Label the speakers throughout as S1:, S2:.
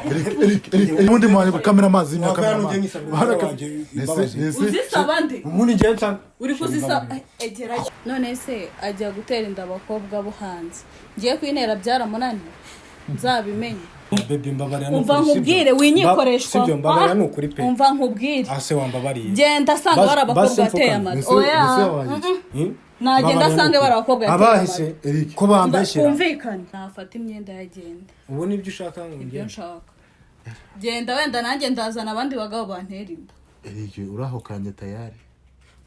S1: Eric, Eric, ubundi mwanya kamera amazi imwe
S2: Wakora
S1: kamera
S2: nujya
S1: amazi.
S2: nkisabira umugore wanjye imbabazi.
S3: Uzisaba nde?
S2: Ubundi njyewe nsanga
S3: Uri kuzisaba? Egerayo. None se ajya gutera inda abakobwa bo hanze, ngiye kwintera byaramunaniye, nzabimenye.
S2: Baby, mbabarira ni
S3: Umva
S2: ukuri, sibyo?
S3: nkubwire, winyikoreshwa.
S2: Sibyo, mbabarira ni ukuri pe.
S3: Umva nkubwire.
S2: Ase wambabariye.
S3: Genda asanga
S2: Basi-
S3: bari abakobwa
S2: basi
S3: bateye
S2: mfukame.
S3: amata.
S1: Ese
S3: Oya.
S1: ese wabaye iki?
S2: Hmm?
S3: Nagenda
S2: Mbabarira ni
S3: asange
S2: ukuri.
S3: bari abakobwa yateye
S2: Abahise
S3: amata.
S1: Eric.
S2: ko bambeshyera.
S3: Twumvikane, nafata imyenda yagenda.
S2: Ubu nibyo ushaka ngo
S3: Ibyo
S2: ngende?
S3: nshaka, genda, wenda nanjye ndazana abandi bagabo bantera inda.
S1: Eric, urahukanye tayari.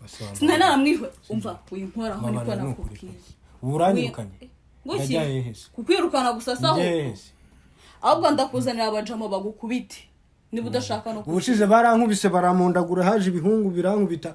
S2: Basi wambabariye.
S3: Sinari naramwihe. Umva, winkoraho niko
S2: Mbabarira ni ukuri pe.
S3: nakubwiye.
S2: Ubu uranyirukanye.
S3: Nguki?
S2: Ndajya hehe se?
S3: Kukwirukana gusa saho.
S2: Njye hehe se?
S3: Ahubwo ndakuzanira abajamo bagukubite niba udashaka no
S2: Ubushize barankubise, baramundagura, haje ibihungu birankubita.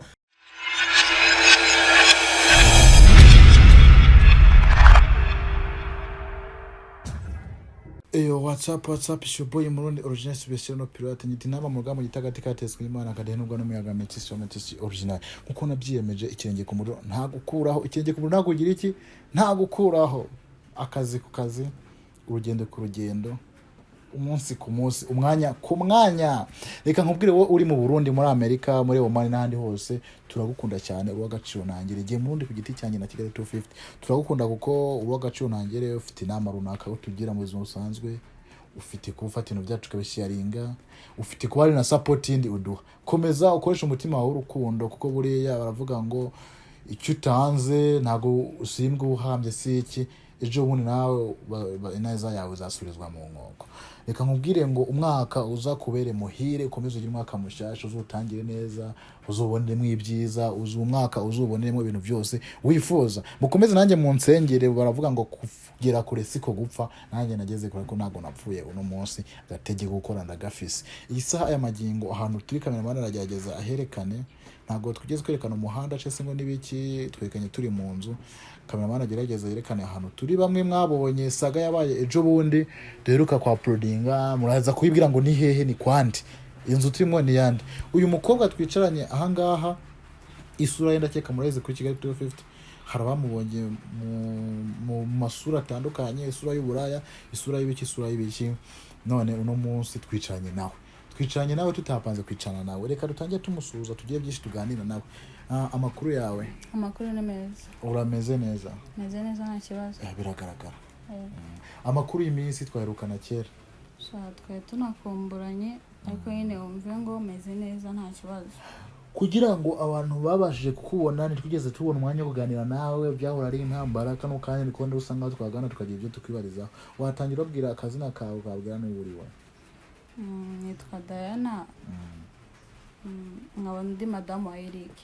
S1: Eyo, what's up, what's up, it's your boy Murundi original special no pirate, nyita inama mu rugamba gitagati katetswe n'Imana kadahenurwa n'umuyaga, metisi wa metisi original. Nkuko nabyiyemeje, ikirenge ku muriro nta gukuraho, ikirenge ku muriro nta kugira iki, nta gukuraho. Akazi ku kazi, urugendo ku rugendo, umunsi ku munsi, umwanya ku mwanya. Reka nkubwire, wowe uri mu Burundi, muri Amerika, muri Oman n'ahandi hose, turagukunda cyane, uri uw'agaciro ntangere. Igihe Murundi ku giti cyanjye na Kigali 250 turagukunda kuko uri uw'agaciro ntangere. Ufite inama runaka utugira mu buzima busanzwe, ufite kuba ufata ibintu byacu ukabisharinga, ufite kuba hari na support yindi uduha. Komeza ukoreshe umutima wawe w'urukundo, kuko buriya baravuga ngo icyo utanze ntabwo usimbwa ubuhambye si iki, ejo bundi nawe ineza yawe izasubirizwa mu nkoko. Reka nkubwire ngo umwaka uza kubere muhire, ukomeze ugire umwaka mushyashya, uzutangire neza, uzuboneremo ibyiza, uzu umwaka uzuboneremo ibintu byose wifuza. Mukomeze nanjye mu nsengere. Baravuga ngo kugera kure siko gupfa. Nanjye nageze kure ko ntabwo napfuye uno munsi. Agatege gukora ndagafise. Iyi saha, aya magingo, ahantu turi, kameramani aragerageza aherekane. Ntabwo twigeze twerekana umuhanda cyangwa se ngo n'ibiki, twerekanye turi mu nzu. Kameramani agerageza yerekane ahantu turi. Bamwe mwabonye saga yabaye ejo bundi duheruka kwa porodinga, muraza kubibwira ngo ni hehe, ni kwande, inzu turimo ni yande. Uyu mukobwa twicaranye ahangaha, isura ye ndakeka murayizi kuri Kigali 250. Hari abamubonye mu masura atandukanye, isura y'uburaya, isura y'ibiki, isura y'ibiki. None uno munsi twicaranye nawe, twicaranye nawe tutapanze kwicarana nawe. Reka dutangire tumusuhuza, tugire byinshi tuganira nawe. Amakuru yawe?
S3: Amakuru ni meza.
S1: Urameze neza?
S3: Meze neza, nta kibazo.
S1: Biragaragara. Amakuru y'iminsi, twaherukana kera.
S3: Sha, twari tunakumburanye, ariko nyine wumve ngo meze neza, nta kibazo.
S1: Kugira ngo abantu babashije kukubona, ntitwigeze tubona umwanya wo kuganira nawe, byahora ari intambara. Kano kanya ni kubona usa nkaho twagana tukagira ibyo tukwibarizaho. Watangira ubabwira akazina kawe, ukabwira n'uwo uri we.
S3: Nitwa Diana, nkaba ndi madamu wa Eric.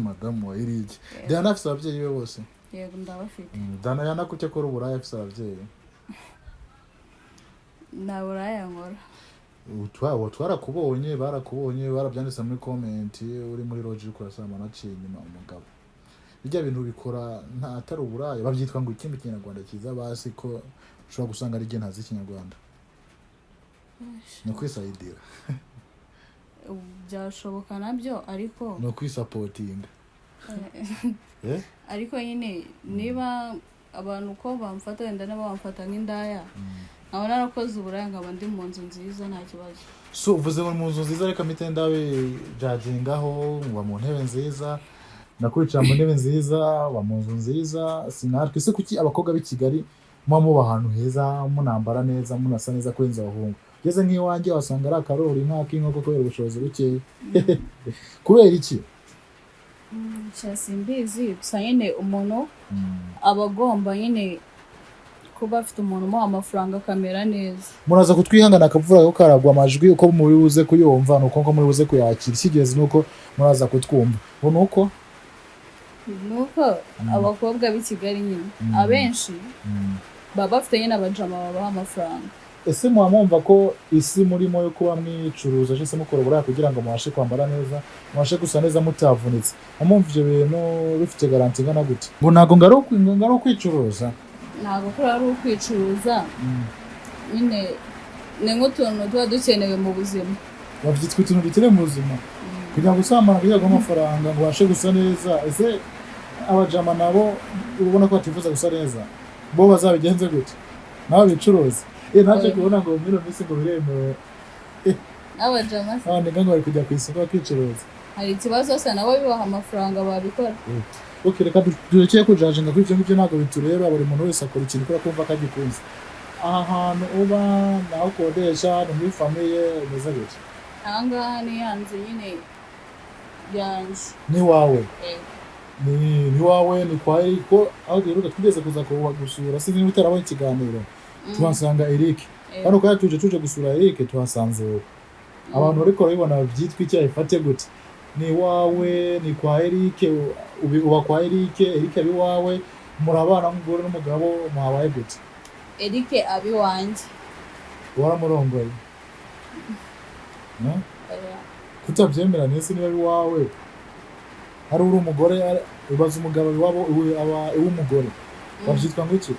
S1: Madamu wa Eric. Diana afise ababyeyi be bose?
S3: Yego, ndabafite.
S1: Diana kuki akora uburaya afise ababyeyi?
S3: Nta buraya nkora.
S1: Ubu twarakubonye, barakubonye, barabyanditse muri comment, uri muri loge uriko urasama naciye inyuma umugabo. Bijya bintu bikora nta atari uburaya babyitwa ngo ikindi kinyarwanda cyiza? Basi ko ushobora gusanga ari igihe ntazi ikinyarwanda, ni ukwisayidira.
S3: Ubu byashoboka nabyo, ariko
S1: Ni ukwisapotinga, eh?
S3: Ariko nyine niba abantu uko bamfata, wenda niba bamfata nk'indaya, nkaba narakoze uburaya, nkaba ndi mu nzu nziza, nta kibazo.
S1: So uvuze ngo mu nzu nziza, reka mpite ndabijajingaho. Uba mu ntebe nziza, nakwicara mu ntebe nziza, uba mu nzu nziza, sinatwe ese kuki abakobwa b'i Kigali muba muba ahantu heza, munambara neza, munasa neza kurenza abahungu? Ugeze nk'iwanjye wasanga ari akarori nk'ak'inkoko kubera ubushobozi bukeya. Kubera iki?
S3: Sha, simbizi, gusa nyine umuntu aba agomba nyine kuba afite umuntu umuha amafaranga akamera neza.
S1: Muraza kutwihangana, akavura ko karagwa, amajwi uko muri buze kuyumva ni uko muri buze kuyakira. Icy'ingenzi ni uko muraza kutwumva. Ubu ni uko
S3: Nuko abakobwa b'i Kigali nyine abenshi baba bafite nyine abajama babaha amafaranga.
S1: Ese muba mwumva ko isi murimo yo kuba mwicuruza cyangwa se mukora uburaya kugira ngo mubashe kwambara neza, mubashe gusa neza mutavunitse, muba mwumva ibyo bintu bifite garanti ingana gute? Ngo ntabwo ngo ari ukwicuruza?
S3: Ntabwo kuri ari ukwicuruza nyine, ni nk'utuntu tuba dukenewe mu buzima.
S1: Babyitwa utuntu dukenewe mu buzima, kugira ngo usambana kugira ngo amafaranga ngo ubashe gusa neza. Ese abajama nabo ubona ko batifuza gusa neza, bo bazabigenze gute? Nabo bicuruza? Naje kubona ngo muri ino minsi ngo biremewe.
S3: N'abajama se?
S1: Abandi ngo bari kujya ku isoko bakicuruza.
S3: Hari ikibazo se? Nabo bibaha amafaranga babikora.
S1: Ok, reka turekeye kujajinga kuri ibyo ngibyo, ntabwo bitureba. Buri muntu wese akora ikintu kubera kumva ko agikunze. Aha hantu uba naho ukodesha, ni muri famille, umeze gutya?
S3: Aha ngaha ni ya nzu nyine yanjye.
S1: Ni iwawe?
S3: Eh.
S1: Ni iwawe, ni kwa Eric? Ko aho duheruka twigeze kuza gusura, sinzi niba utarabonye ikiganiro, tuhasanga Eric. Hano kwa tuje gusura Eric, tuhasanze wowe. Abantu bariko barabibona byitwa icyaha, ifate gute? Ni iwawe, ni kwa Eric, uba kwa Eric, Eric aba iwawe, murabana nk'umugore n'umugabo, muhabaye gute?
S3: Eric aba iwanjye.
S1: Waramurongoye? No?
S3: Oya.
S1: Kutabyemera nese niba ari iwawe, hari uri umugore, ubaza umugabo iwabo, aba iw'umugore, babyitwa ngo iki?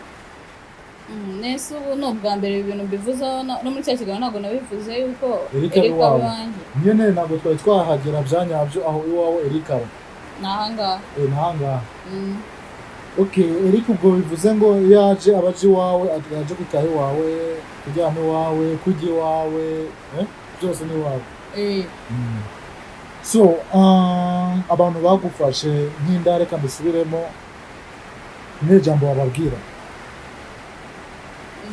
S3: Nese ubu ni ubwa mbere ibi bintu mbivuzeho, no muri cya kiganiro ntabwo nabivuze yuko
S1: Eric ari
S3: Eric aba
S1: iwawe.
S3: iwanjye.
S1: Niyo ntebe, ntabwo twari twahagera bya nyabyo aho iwawe Eric aba.
S3: Ni ahangaha.
S1: Nahangaha. Okay, Eric ubwo bivuze ngo iyo aje aba aje iwawe, aje gutaha iwawe, kuryama iwawe, kurya iwawe, byose ni iwawe.
S3: Eh.
S1: So abantu bagufashe nk'inda, reka mbisubiremo, ni ijambo wababwira?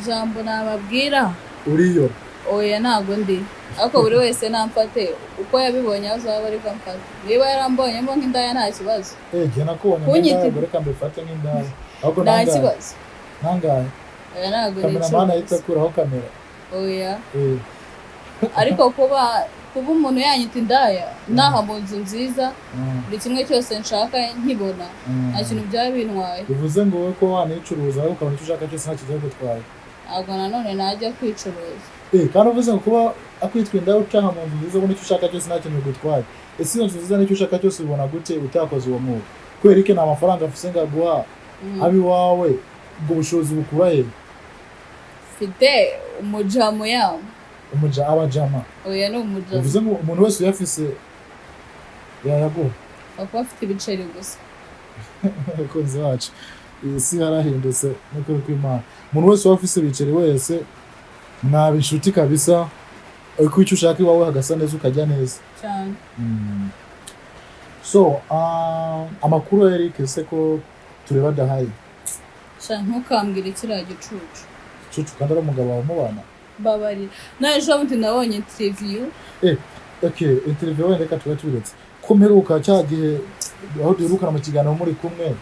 S3: Ijambo nababwira?
S1: Uriyo?
S3: Oya, ntabwo ndi, ariko buri wese namfate uko yabibonye, azaba ariko amfata. Niba yarambonyemo nk'indaya, nta kibazo.
S1: Jye nakubonye
S3: Kunyita-
S1: nk'indaya, ubwo reka mbifate nk'indaya ahubwo.
S3: Nta
S1: Nangahe?
S3: kibazo.
S1: Nangahe?
S3: Oya, ntabwo
S1: Kameramani ahita
S3: nicuruza.
S1: akuraho kamera.
S3: Oya. Ariko kuba umuntu yanyita indaya naha mu nzu nziza, buri kimwe cyose nshaka nkibona, nta kintu byaba bintwaye.
S1: Bivuze ngo wowe ko wanicuruza ariko ukabona icyo ushaka cyose, nta kigiye gutwaye?
S3: Ntabwo nanone najya kwicuruza.
S1: Kandi uvuze ngo kuba akwitwa indaya utaha mu nzu nziza, ubona icyo ushaka cyose, nta kintu bigutwaye. Ese iyo nzu nziza n'icyo ushaka cyose ubibona gute utakoze uwo mwuga? Kubera iki? Nta mafaranga afise ngo aguha, abe iwawe, ubwo bushobozi bukura he?
S3: Mfite umujamu yawo.
S1: Umuja, abajama?
S3: Oya, ni umujamu.
S1: Bivuze ngo umuntu wese uyafise yayaguha?
S3: Bakaba bafite ibiceri gusa.
S1: Abakunzi bacu, iyi si yarahindutse n'ukuri kw'Imana. Umuntu wese waba ufise ibiceri wese mwaba inshuti kabisa, ariko icyo ushaka iwawe hagasa neza, ukajya neza.
S3: Cyane.
S1: So amakuru ya Eric se ko tureba adahari?
S3: Sha, ntukambwire kiriya gicucu.
S1: Cucu kandi ari umugabo wawe mubana.
S3: Mbabarira, nawe ejo bundi nabonye interview.
S1: Okay, interview wenda reka tuba tubiretse. Ko mperuka cya gihe aho duherukana mu kiganiro muri kumwe,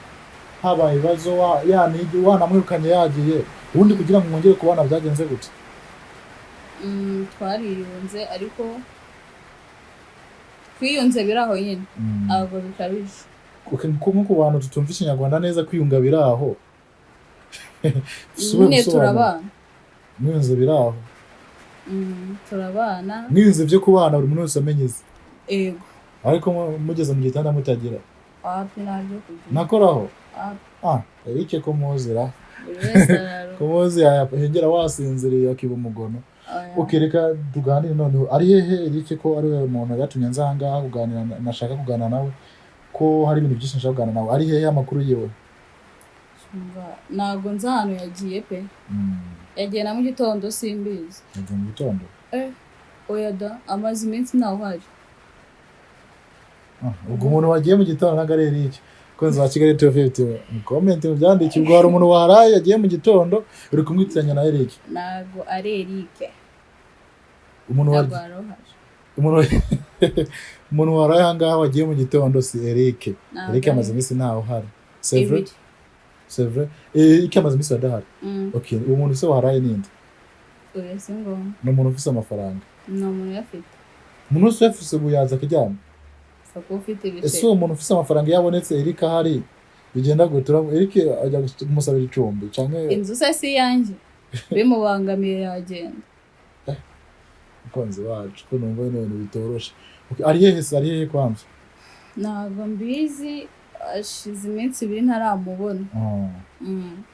S1: habaye ibibazo, wanamwirukanye yagiye, ubundi kugira ngo mwongere kubana byagenze gute?
S3: Twariyunze, ariko twiyunze biri aho nyine, ntabwo bikabije.
S1: Okay, nko ku bantu tutumva ikinyarwanda neza, kwiyunga biri aho. Usubire
S3: Nyine
S1: gusobanura.
S3: turabana.
S1: Mwiyunze biri aho.
S3: Turabana.
S1: Mwiyunze byo kubana, buri muntu wese amenye ize?
S3: Ego.
S1: Ariko mugeze mu gitanda mutagira?
S3: Wapi, ntabyo kugira.
S1: Nakoraho?
S3: Wapi.
S1: Ah, Eric ko muzira?
S3: Buri wese araro.
S1: Ko muzi yahengera wasinziriye akiba umugono.
S3: Oya.
S1: Ok, reka tuganire noneho. Ari hehe Eric, ko ari we muntu yatumye nza aha ngaha kuganira, nashaka kuganira nawe, ko hari ibintu byinshi nshaka kuganira nawe? Ari hehe, amakuru yiwe?
S3: Umva, ntabwo nzi ahantu yagiye pe. Yagiye na mu gitondo, simbizi.
S1: Yagiye mu gitondo?
S3: Eh, oya da, amaze iminsi ntawe uhari.
S1: Ah, ubwo umuntu wagiye mu gitondo ntabwo ari Eric. Kozi wa Kigali 250, mu comment mubyandike. Ubwo hari umuntu waraye yagiye mu gitondo, uri kumwitiranya na Eric?
S3: Ntabwo ari Eric.
S1: Umuntu wa
S3: Ntabwo wari uhari.
S1: Umuntu waraye aha ngaha wagiye mu gitondo si Eric?
S3: Ntabwo
S1: Eric amaze
S3: ari.
S1: iminsi ntawe uhari, c'est vrai?
S3: Ibiri.
S1: C'est vrai, Eric amaze iminsi adahari. Okay, uwo muntu se waraye ninde?
S3: Oya, si ngombwa.
S1: Ni umuntu ufise amafaranga?
S3: Ni umuntu uyafite.
S1: Umuntu wese uyafise ubu yaza akaryama?
S3: Upfa kuba ufite
S1: Ese
S3: ibiceri.
S1: uwo muntu ufise amafaranga iyo abonetse Eric ahari bigenda gute? Eric ajya kumusabira icumbi canke?
S3: Inzu se si iyanjye? Bimubangamiye yagenda.
S1: Umukunzi wacu, ko numva bino bintu bitoroshe. Okay, ari hehe se, ari hehe kwanza?
S3: Ntabwo mbizi, ashize iminsi 2 ntaramubona.
S1: Ah.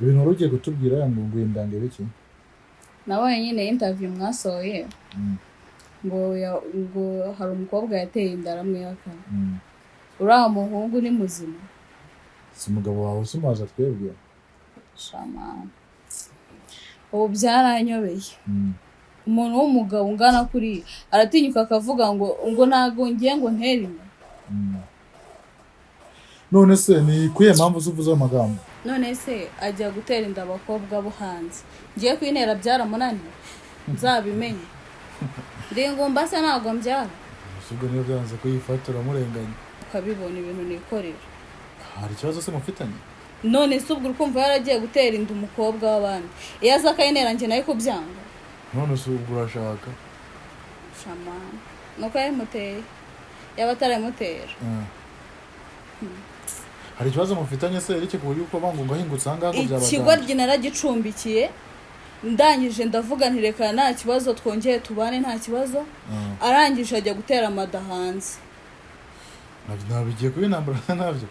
S1: Ibintu wari ugiye kutubwira ngo ngwindange biki?
S3: Nabonye nyine interview mwasohoye, ngo hari umukobwa yateye inda aramwihakana. Uriya muhungu ni muzima?
S1: Si umugabo wawe usumaza twebwe?
S3: Shamana. Ubu byaranyobeye. Umuntu w'umugabo ungana kuriya aratinyuka akavuga ngo ntabwo ngiye ngo ntere inda.
S1: None se ni kuyihe mpamvu uvuze ayo magambo?
S3: None se ajya gutera inda abakobwa bo hanze, ngiye kuyintera byaramunaniye, nzabimenye ndi ngumba se ntabwo mbyara.
S1: Ubwo niyo byanze kuyifata uramurenganya.
S3: Ukabibona ibintu nikorera.
S1: Hari ikibazo se mufitanye?
S3: None se ubwo urikumva yaragiye gutera inda umukobwa w'abandi, iyo aza akayintera njye nayo kubyanga?
S1: None se ubwo urashaka
S3: Shamana nuko yayimuteye, yaba atarayimutera.
S1: Hari ikibazo mufitanye se Eric, ku buryo uko banga ngo ahingutse ahangaha ngo byaba
S3: Ikigoryi naragicumbikiye, ndangije ndavuga nti reka nta kibazo, twongeye tubane nta kibazo. Arangije ajya gutera amada hanze.
S1: Nabigiye kuba intambara nabyo.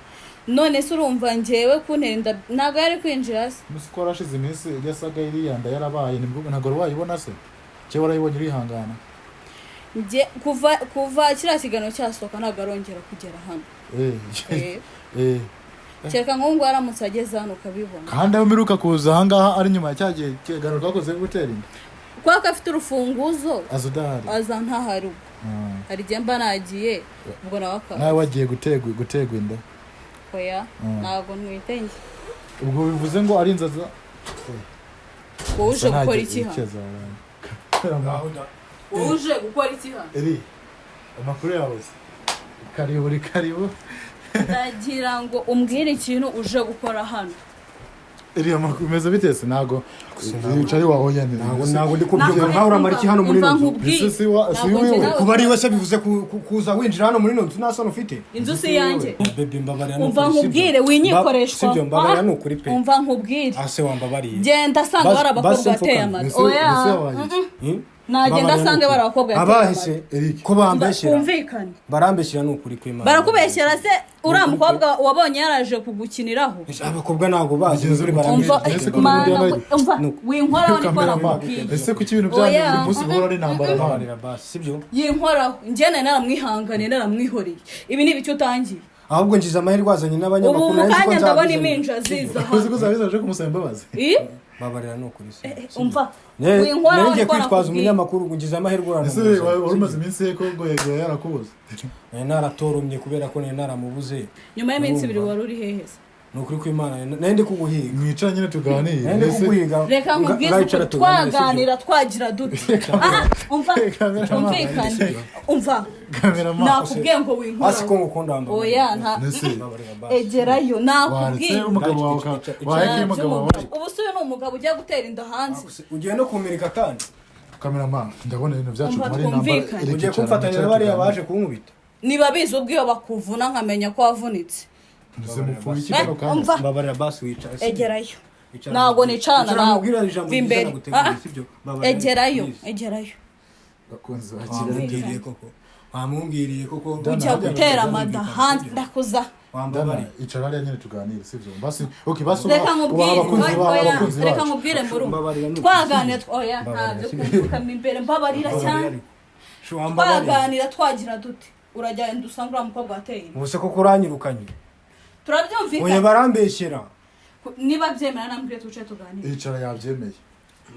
S3: None se urumva njyewe kuntera inda ntabwo yari kwinjira se?
S1: Umunsi ko warashize iminsi yasaga iriya nda yarabaye, nibwo ntabwo wari wayibona se, cyangwa warayibonye urihangana?
S3: Njye kuva kiriya kiganiro cyasohoka ntabwo arongera kugera hano. Kereka nk'ubu ngubu aramutse ageze hano ukabibona.
S1: Kandi aho mperuka kuza ahangaha ari nyuma ya cya gihe kiganiro twakoze gutera inda.
S3: Kubera ko afite urufunguzo.
S1: Aza udahari?
S3: Aza ntahari ubwo. Hari igihe mba nagiye ubwo nawe akaba
S1: Nawe wagiye gutegwa inda?
S3: Oya, ntabwo ntwite njye.
S1: Ubwo bivuze ngo ari inzaza.
S3: Wowe uje gukora iki hano? Wowe uje gukora iki hano?
S1: Eri, amakuru yawe se? Karibu, uri karibu.
S3: Ndagira ngo umbwire ikintu uje gukora hano.
S1: Eri, amakuru umeze bite se? Ntago wicaye wawe nyine.
S2: Ntabwo ndi kubyumva, nkaho uramara iki hano muri
S3: Umva
S2: ino nzu?
S3: nkubwire.
S1: Ese si
S3: Ntabwo njye
S1: wiwe?
S3: nawe-
S2: Kuba ari we se bivuze kuza winjira hano muri ino nzu nta soni ufite?
S3: Inzu si iyanjye.
S2: Bebe, mbabarira ni
S3: Umva
S2: ukuri, sibyo?
S3: nkubwire, winyikoreshwa.
S2: Sibyo, mbabarira ni ukuri pe.
S3: Umva nkubwire.
S2: Ase wambabariye.
S3: Genda asanga
S2: Basi-
S3: bari abakobwa
S2: basi
S3: bateye
S2: mfukame.
S3: amada.
S1: Ese
S3: Oya.
S1: ese wabaye iki?
S3: Mm-mm. Nagenda
S2: Mbabarira ni
S3: asange
S2: ukuri.
S3: bari abakobwa yateye
S2: Abahise
S3: amada.
S1: Eric.
S2: ko bambeshyera.
S3: Twumvikane.
S2: Barambeshyira ni ukuri kw'Imana.
S3: Barakubeshyera se uriya mukobwa wabonye yaraje kugukiniraho?
S2: Abakobwa ntabwo bazi
S1: Bigenze
S2: ukuri
S1: gute?
S2: barambeshyira.
S3: Umva
S1: Ese ko
S3: mana
S1: n'ubundi yambaye-
S3: umva winkoraho niko
S1: Cameraman,
S3: nakubwiye.
S1: ese kuki ibintu byanyu
S3: Oya.
S1: buri munsi bihora ari intambara mpano?
S2: Mbabarira basi, sibyo?
S3: Yinkoraho, njye nari naramwihanganiye, naramwihoreye. Ibi ni ibiki utangiye?
S2: Ahubwo ngize amahirwe wazanye
S3: Ubu
S2: n'abanyamakuru,
S3: mu
S2: nari nzi ko
S3: kanya ndabona
S2: nzabizana.
S3: impinja ziza
S1: Uzi ko
S3: hano.
S1: zabiza aje kumusaba imbabazi?
S3: Ih?
S2: Mbabarira ni ukuri, sibyo?
S3: Umva, winkoraho
S2: Nari ngiye
S3: niko
S2: kwitwaza
S3: nakubwiye.
S2: umunyamakuru ngo ngize amahirwe
S1: Ese
S2: uranamuzana.
S1: wari umaze iminsi ye ko ngo yego yarakubuze?
S2: Nari naratoromye kubera ko nari naramubuze.
S3: Nyuma y'iminsi 2 wari uri hehe se?
S2: Ni ukuri kw'Imana, nari ndi kuguhiga.
S1: Mwicara nyine tuganire.
S2: Nari ndi
S1: Ese-
S2: kuguhiga.
S3: Reka nkubwize
S2: Ngahicara
S3: uko
S2: tuganire, sibyo?
S3: twaganira twagira dute. Aha, umva, twumvikane, umva.
S1: Cameraman.
S3: Nakubwiye ngo
S2: Hasi ko
S3: winkoraho.
S2: ngukunda, wambabariye.
S3: Oya, nta
S1: Ese
S2: Mbabarira basi.
S3: egerayo
S1: waretse
S3: nakubwiye.
S1: umugabo wawe waheka umugabo wawe.
S3: Ubu se uyu ni umugabo ugiye gutera inda hanze?
S2: Ugiye no kumirika kandi.
S1: Cameraman, ndabona ibintu byacu
S3: Umva,
S1: ari intambara.
S3: twumvikane.
S1: Eric,
S2: Ugiye
S1: icara,
S2: kumfatanya
S1: mwicare
S2: na bariya
S1: tuganire.
S2: baje kunkubita.
S3: Niba bizi ubwo iyo bakuvuna nkamenya ko wavunitse.
S1: Ese mupfuye iki
S3: Eh,
S1: kano kanya?
S3: umva.
S2: Mbabarira basi, wicara, sibyo?
S3: Egerayo.
S2: Icara
S3: Ntabwo
S2: nkubwire.
S3: nicarana
S2: Icara
S3: nawe.
S2: nkubwire ijambo
S3: Va
S2: ryiza
S3: imbere.
S2: naguteguriye,
S3: Ah,
S2: sibyo? Mbabarira,
S3: egerayo,
S2: please.
S3: egerayo.
S1: Bakunzi ba Kigali.
S2: Wamumbwiriye koko, wamumbwiriye koko.
S1: Dana,
S3: Ujya
S1: hajya
S3: gutera
S1: hajya
S3: amada
S2: hajya
S3: hanze
S2: hajya.
S3: ndakuza.
S1: Dana,
S2: Wambabariye.
S1: icara hariya nyine tuganire, sibyo? Basi okay, basi
S3: Reka
S1: ubaha
S3: nkubwire,
S1: abakunzi bawe,
S3: oya,
S1: abakunzi
S3: reka
S1: bacu.
S3: nkubwire muru
S2: Mbabarira ni ukuri.
S3: twaganira oya,
S2: Mbabarira,
S3: ntabyo
S2: sibyo?
S3: kumfukama imbere, mbabarira cyane.
S2: Shu, wambabariye.
S3: Twaganira twagira dute, uragenda usanga uriya mukobwa wateye inda.
S2: Ubu se koko uranyirukanye? Oya,
S3: Turabyumvikana.
S2: barambeshyera.
S3: Niba byemera nambwire tuce tuganire.
S1: Icara, yabyemeye.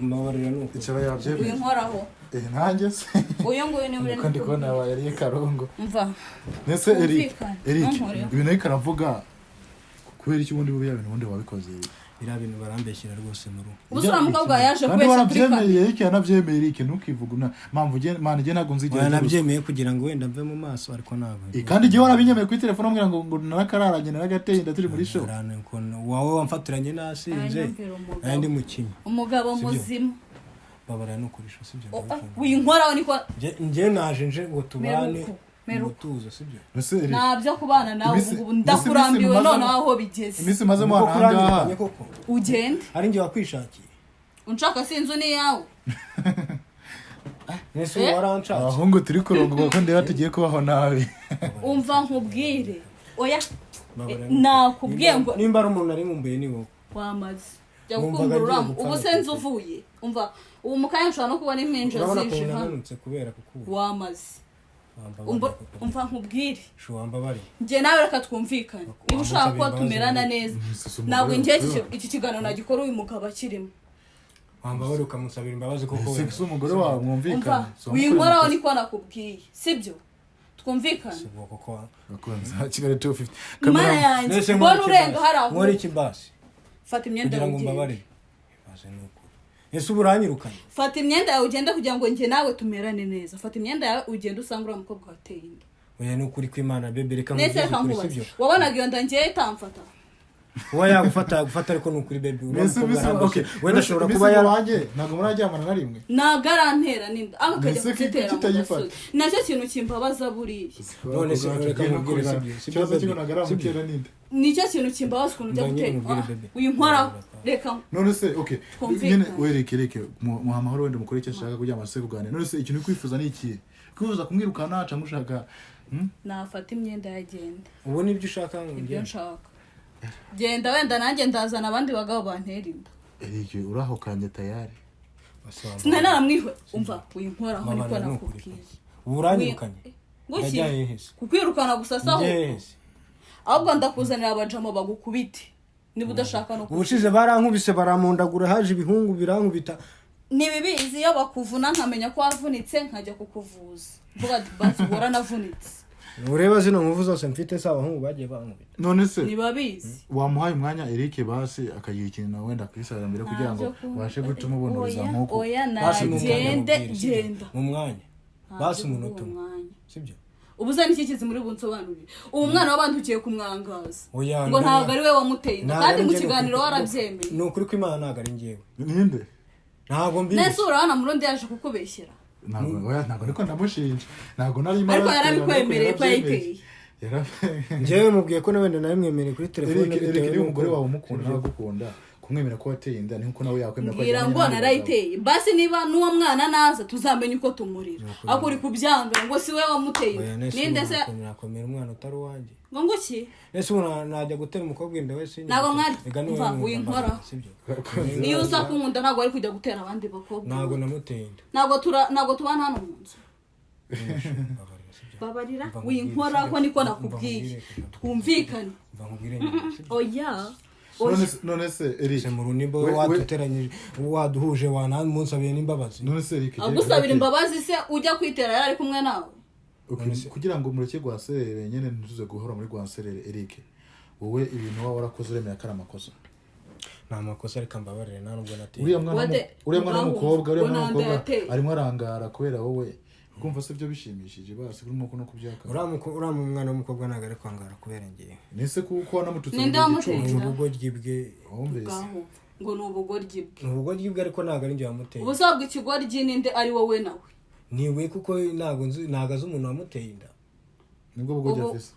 S2: Mbabarira ni ukuri.
S1: Icara, yabyemeye.
S3: Winkoraho.
S1: Eh, nanjye se?
S3: Uyu nguyu ni uri
S1: Nuko ndi kubona yabaye ari karungu.
S3: Mva.
S1: Nese Eric,
S3: Twumvikane.
S1: Eric,
S3: Ntunkoreho.
S1: ibintu ariko aravuga kubera iki ubundi buriya bintu ubundi wabikoze?
S2: Biriya bintu barambeshyera rwose mu rugo.
S3: Ubu se uriya mukobwa yaje
S1: Kandi
S3: kubeshya kuri kamera?
S1: warabyemeye, Eric yanabyemeye. Eric, ntukivuge una mpamvu ugiye man, njye ntabwo nzigera
S2: Oya,
S1: ngira ruswa.
S2: nabyemeye kugira ngo wenda mve mu maso, ariko ntabwo.
S1: Eh, kandi igihe warabinyemeye kuri telefone umbwira ngo narakararanye naragateye inda turi muri show.
S2: Ahantu ukuntu wawe wamfatiranye nasinze.
S3: Aranyumvira umugabo.
S2: Nari ndi mukinnyi.
S3: Umugabo
S2: Sibyo?
S3: muzima.
S2: Mbabarira ni ukuri, shu, sibyo?
S3: Oh, ah,
S2: Ndagukunda.
S3: winkoraho niko.
S2: Njye naje nje ngo tubane
S3: Meruko, meruko.
S2: umutuzo, sibyo?
S1: Ese Eric,
S3: Ntabyo kubana nawe ubu ngubu, ndakurambiwe noneho aho bigeze.
S1: iminsi maze
S2: Kuko
S1: mu ahangaha.
S2: kuranyirukanye koko.
S3: Ugende.
S2: Ari njye wakwishakiye.
S3: Unshaka si inzu ni iyawe.
S2: Nese ubu waranshatse?
S1: Abahungu turi kurongorwa ko ndeba tugiye kubaho nabi.
S3: Umva nkubwire, oya.
S2: Mbabarira ni ukuri.
S3: Nakubwiye ngo
S2: Nimba ari umuntu nari nkumbuye ni wowe.
S3: Wamaze jya
S2: Numvaga
S3: gukumbura
S2: ngiye
S3: uriya
S2: gupfa
S3: ubu se
S2: na
S3: nzu uvuye, umva, ubu mu kanya nshobora no kubona impinja
S2: Urabona
S3: zije
S2: ukuntu
S3: hano.
S2: nananutse kubera kukubura.
S3: Wamaze.
S2: Wambabariye koko.
S3: Umva nkubwire.
S2: Shu, wambabariye.
S3: Njye nawe reka twumvikane, niba ushaka ko tumerana neza.
S1: Ese umugore
S3: Ntabwo njye
S1: wawe-
S3: iki kiganiro nagikora uyu mugabo akirimo.
S2: Wambabarira ukamusabira imbabazi koko
S1: Ese
S2: wenda.
S1: si umugore wawe
S3: Umva,
S1: mwumvikane. Si wamukoreye
S3: winkoraho
S1: amakosa.
S3: niko nakubwiye, sibyo? Twumvikane.
S2: Si ubwo koko
S1: Bakunzi ba Kigali 250.
S3: Mana
S1: Camera-
S3: yanjye,
S2: Mbese
S3: mbona
S2: nkora iki
S3: urenga
S2: basi?
S3: hari aho.
S2: Nkora iki basi
S3: Fata imyenda
S2: kugira
S3: yawe
S2: ngo
S3: ugende.
S2: mbabarire? Ibaze ni ukuri, ese ubu uranyirukanye?
S3: Fata imyenda yawe ugende, kugira ngo njye nawe tumerane neza. Fata imyenda yawe ugende, usange uriya mukobwa wateye inda.
S2: Oya, ni ukuri kw'Imana bebe, reka
S3: Nese
S2: nkubwize
S3: reka
S2: ukuri,
S3: nkubaze,
S2: sibyo?
S3: wabonaga iyo nda ngewe itamfata?
S2: Uba yagufata, yagufata, ariko ni ukuri bebe, uriya
S1: Mbese
S2: mukobwa
S1: mbese
S2: arambeshya.
S1: okay.
S2: Wenda ashobora
S1: Mbese
S2: kuba yara
S1: wanjye ntabwo muraryamana na rimwe.
S3: Ntabwo arantera n'inda, ariko akajya
S1: Mbese
S3: kuzitera mu
S1: kitayifata?
S3: gasozi, nacyo kintu kimbabaza buriya.
S2: None se reka nkubwire, sibyo? Sibyo,
S1: Ikibazo
S2: bebe?
S1: cy'uko ntabwo aramutera n'inda.
S3: Nicyo kintu kimbabaza, ukuntu ujya
S2: Mba nyine
S3: gutera.
S2: nkubwire, bebe.
S3: Uyinkoraho, reka.
S1: None se okay,
S3: Twumvikane.
S1: nyine wereke reke muha amahoro, wenda mukore icyo ashaka kugira ngo abashe kuganira. None se ikintu uri kwifuza ni ikihe? Kwifuza kumwirukana cyangwa ushaka
S3: Nafata imyenda yagenda.
S2: Ubu nibyo ushaka ngo
S3: Ibyo
S2: ngende?
S3: nshaka, genda, wenda nanjye ndazana abandi bagabo bantera inda.
S1: Eric, urahukanye tayari.
S2: Basi wambabarira.
S3: Sinari naramwihe. Umva, uyinkoraho niko
S2: Mbabarira, ni ukuri
S3: nakubwiye.
S2: pe. Ubu uranyirukanye?
S3: Nguki?
S2: Ndajya hehe se?
S3: Kukwirukana gusa saho?
S2: Njye hehe se?
S3: Ahubwo ndakuzanira abajama bagukubite niba udashaka no
S2: Ubushize barankubise, baramundagura, haje ibihungu birankubita.
S3: Ntibibizi, iyo bakuvuna nkamenya ko wavunitse, nkajya kukuvuza, mvuga ati basi waranavunitse.
S2: Ureba zino nkovu zose mfite, si abahungu bagiye bankubita?
S1: None se
S3: Ntibabizi.
S1: wamuhaye umwanya Eric, basi akagira ikintu nawe wenda akwisabira mbere kugira ngo ubashe gutuma uboneza
S3: Oya,
S1: nk'uko
S3: oya.
S2: Basi mu mwanya
S3: Nagende.
S2: mubwire, sibyo?
S3: Genda.
S2: Mu mwanya basi
S3: Ntabyo
S2: umunota
S3: kuguha
S2: umwe,
S3: umwanya.
S2: sibyo?
S3: Ubu uza n'iki kizi muri bunsobanurire? Ubu mwana w'abandi ugiye kumwangaza
S2: Oya,
S3: ngo ntabwo ari we wamuteye inda,
S2: Ntabwo
S3: kandi
S2: ari
S3: mu
S2: njye, ni
S3: kiganiro
S2: ukuri-
S3: warabyemeye.
S2: Ni ukuri kw'Imana, ntabwo ari njyewe.
S1: Ninde?
S2: Ntabwo mbizi.
S3: Nese urabona Murundi yaje kukubeshyera?
S1: Ntabwo, oya, ntabwo ariko ndamushinja, ntabwo nari
S3: Ariko yarabikwemereye ko yayiteye.
S2: Njyewe mubwiye ko na wenda nabimwemereye kuri telefone
S1: Eric, Eric,
S2: bitewe
S1: niba umugore
S2: n'uko-
S1: wawe umukunda nawe agukunda, kumwemera ko wateye inda ni nkuko nawe yakwemera ko
S3: Mbwira
S1: ajyanye
S3: ngo
S1: n'abandi
S3: narayiteye basi, niba n'uwo mwana naza tuzamenye uko tumurira, ariko uri kubyanga ngo si we wamuteye
S2: Oya,
S3: inda.
S2: nese
S3: Ninde
S2: ubu
S3: se?
S2: nakomera umwana utari uwanjye?
S3: Ngo nguki?
S2: Nese ubu najya gutera umukobwa inda wese?
S3: Ntabwo mwari-
S2: Reka niwe
S3: Umva,
S2: wumva
S3: winkoraho.
S2: mbabarira, sibyo?
S3: Iyo uza kunkunda ntabwo wari kujya gutera abandi bakobwa.
S2: Ntabwo namuteye inda.
S3: Ntabwo tura, ntabwo tubana hano mu nzu.
S2: Mbabarira, sibyo?
S3: Babarira.
S2: Umva nkubwire,
S3: Winkoraho
S2: sibyo?
S3: niko
S2: Umva
S3: nakubwiye.
S2: nkubwire,
S3: Twumvikane.
S2: Umva nkubwire nyine, sibyo?
S3: Oya.
S1: None se Eric
S2: Se mu runimbo waduteranyije, waduhuje, wanmunsabiye n'imbabazi.
S1: None se Eric,
S3: Agusabira imbabazi se ujya kwitera yari ari kumwe nawe?
S1: Okay, kugira ngo mureke rwaserere nyine, ntuze guhora muri rwaserere. Eric, wowe ibintu waba warakoze uremera ko ari amakosa?
S2: Ni amakosa, ariko mbabarire, nta nubwo nateye.
S1: Uriya mwana uriya mwana w'umukobwa, uriya mwana
S3: Ngo nanda
S1: w'umukobwa
S3: yateye.
S1: arimo arangara kubera wowe. Kumva se byo bishimishije basi urimo no kubyaka?
S2: Uriya mwana w'umukobwa ntabwo ari kwangara kubera ngewe.
S1: Nese kuko wanamututse
S3: Ninde
S1: mu
S3: wamuteye?
S1: gicucu?
S2: Ni ubugoryi bwe.
S1: Wumvise?
S3: Bwaho ngo ni ubugoryi bwe.
S2: Ni ubugoryi bwe, ariko ntabwo ari njye wamuteye.
S3: Ubusabwa ikigoryi ninde, ari wowe nawe?
S2: Ni we, kuko ntabwo nzi, ntabwo azi umuntu wamuteye inda.
S1: Nibwo bugoryi
S3: Ubu-
S1: afise.